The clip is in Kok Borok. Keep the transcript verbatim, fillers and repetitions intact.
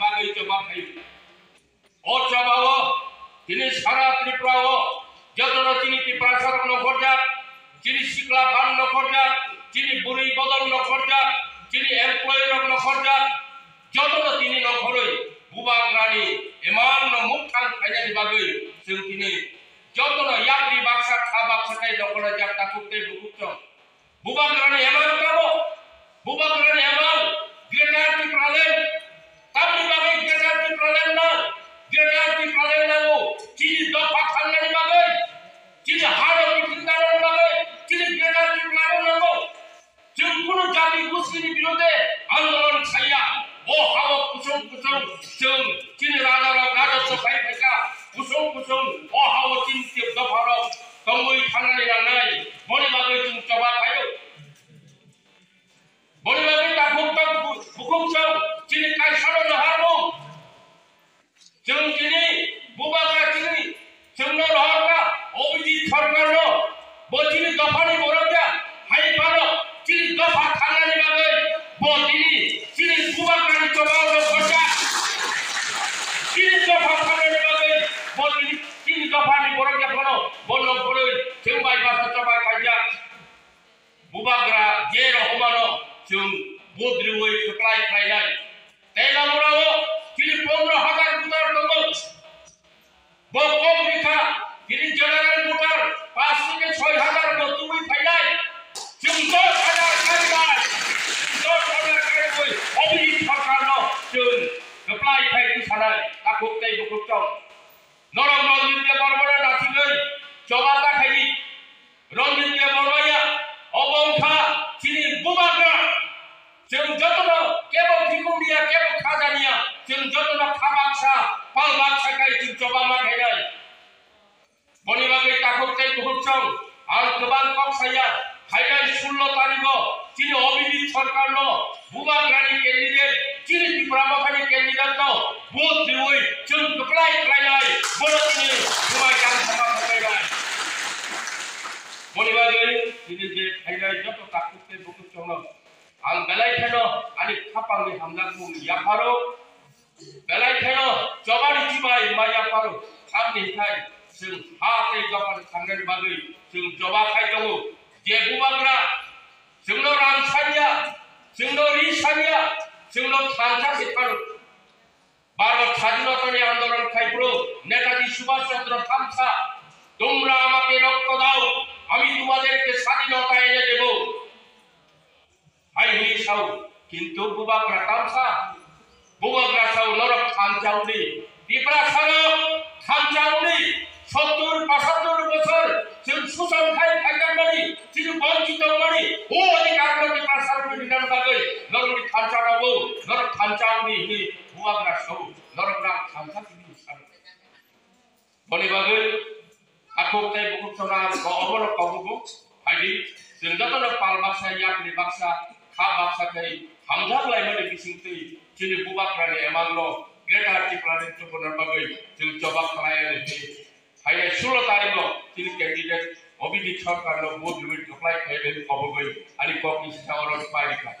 bagwi choba khaio. O chobao tini sara Tripura o jotono chini Tiprasa rok nongkhorjak, chini sikla phan nongkhorjak, chini bwrwi bodol nongkhorjak, chini employee rok nongkhorjak, jotono tini nongkhorwi bubagrani emangno mukthang khainani bagwi chwng tini jotono yakni baksa kha baksa khe nongkhorjak takhuk tei bukhuk chwng. Bubagrani emang tamo, bubagrani emang Greater Tipraland. Tamni bagwi Greater Tipraland nang, Greater Tipraland nango, chini dopha thangnani bagwi, chini hano kiphilnani bagwi, chini Greater Tipraland nango. Chwng kunu jati gustini birode andolon khaiya. O hao kusung kusung chwng chini raja rok rajotw khai phaikha. Kusung kusung o hao chini tip dopha rok tongwi thangnani nangnai. Boni bagwi chwng choba khaio. Boni bagwi takhuk tong bukhuk chwng chini kaisano naharmung. Chwng tini bubagra tini chwngno rohorkha, Abhijit Sarkarno, bo tini dophani borok ya, hai phano tini dopha thangnani bagwi bo tini chini bubagrani chobao rohorkha. Tini dopha thangnani bagwi bo tini, tini dophani borok ya phano bo nongkhorwi chwng bai basa choba khaijak. Bubagra je rohormano chwng budriwi kwplai khlainai. Tei Lamurao chini pondro hajar voter tongo. Bo kok rikha, chini general voter pas theke soi hajar bo tubui phainai. Chwng dos hajar kaibai, chwng dos hajar kaibai, Abhijit Sarkarno chwng kwplai khai twi sanai, takhuk tei bukhuk chwng. Norok Ranjit Debbarmano nasigwi choba ta khaidi. Ranjit Debbarma ya, obo wngkha chini bubagra. Chwng jotono kebo thikung niya, kebo khaja niya, chwng jotono kha baksa, pal baksa khai chwng choba ma khainai. Boni bagwi takhuk tei bukhuk chwng ang kwbang kok saya, phainai sullo tarikgo chini Abhijit Sarkarno bubagrani candidate, chini Tipra Mothani candidate no vote riwi chwng kwplai khlainai, bono chini bumai jang sama khlainai. Boni bagwi chini je phainai joto takhuk tei bukhuk chwngno ang belai kheno ani khapangni hamjakmung yapharo. Belai kheno chobani chibai maya pharo, tamni khai chwng ha tei dophani thangnani bagwi chwng choba khai tongo. Je bubagra chwngno rang sanya, chwngno ri sanya, chwngno thansa se pharo. Bharat Sadhinotani Andolon khai phuru Netaji Subhash Chandra Thamsa, "তোমরা আমাকে রক্ত দাও, আমি তোমাদেরকে স্বাধীনতা এনে দেব।" Hai hwnwi sao, kintu bubagra tamsa, bubagra sao norok thansa wngdi, Tiprasarok thansa wngdi, sottur pochattur bosor chwng suchong khai phaijakmani, chini bonchito wngmani, o adhikarno Tiprasarokno rinani bagwi norokni thansa rwo, norok thansa wngdi hwnwi bubagra sao, norok rang thansa tini sao. Boni bagwi takhuk tei bukhuk chwngno ang bo obono kobugo. Phaidi, chwng jotono pal baksa, yakni baksa, kha baksa khe hamjak laimani bisingtwi chini bubagrani emangno Greater Tipraland chubuna bagwi chwng choba khlai ani phainai sullo tarikgo chini candidate Abhijit Sarkarno vote riwi kwplai khlai bai kobogwi ani kokni saka oro pai rikha.